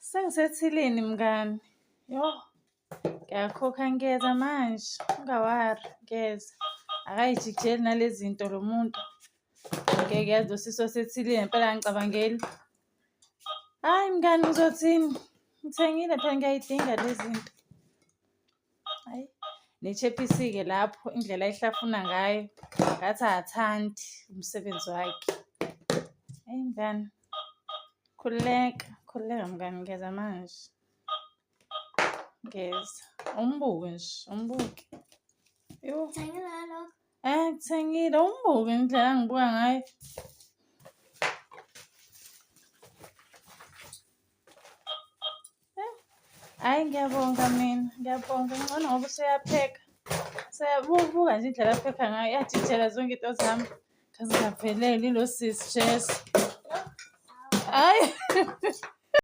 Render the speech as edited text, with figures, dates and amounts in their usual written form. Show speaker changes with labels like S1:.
S1: Sengisethilini mngani. Yo, ngiyakhokha ngiyeza manje. Ungawari, ngiyeza. Akayijikijeli nalezi zinto lo muntu. Ngeke yazi lo sisi osethilini ngempela angicabangeli. Hhayi mngani ngizothini? Ngithengile phela ngiyayidinga le zinto. Hhayi, nechephisi-ke lapho indlela ayihlafuna ngayo ngathi akathandi umsebenzi wakhe. Eyi mngani, khululeka, khululeka mngani ngiyeza manje. Ngiyeza. Umbuke nje, umbuke. Yho.
S2: Ngithengile nalokho.
S1: Eh, ngithengile umbuke indlela angibuka ngayo. Hhayi ngiyabonga mina, ngiyabonga ngcono ngoba useyapheka. Seyabuka nje indlela aphekha ngayo, iyajijela zonke into zami. Ngaze ngavelelwa ilo sisi Jesu. Hhayi.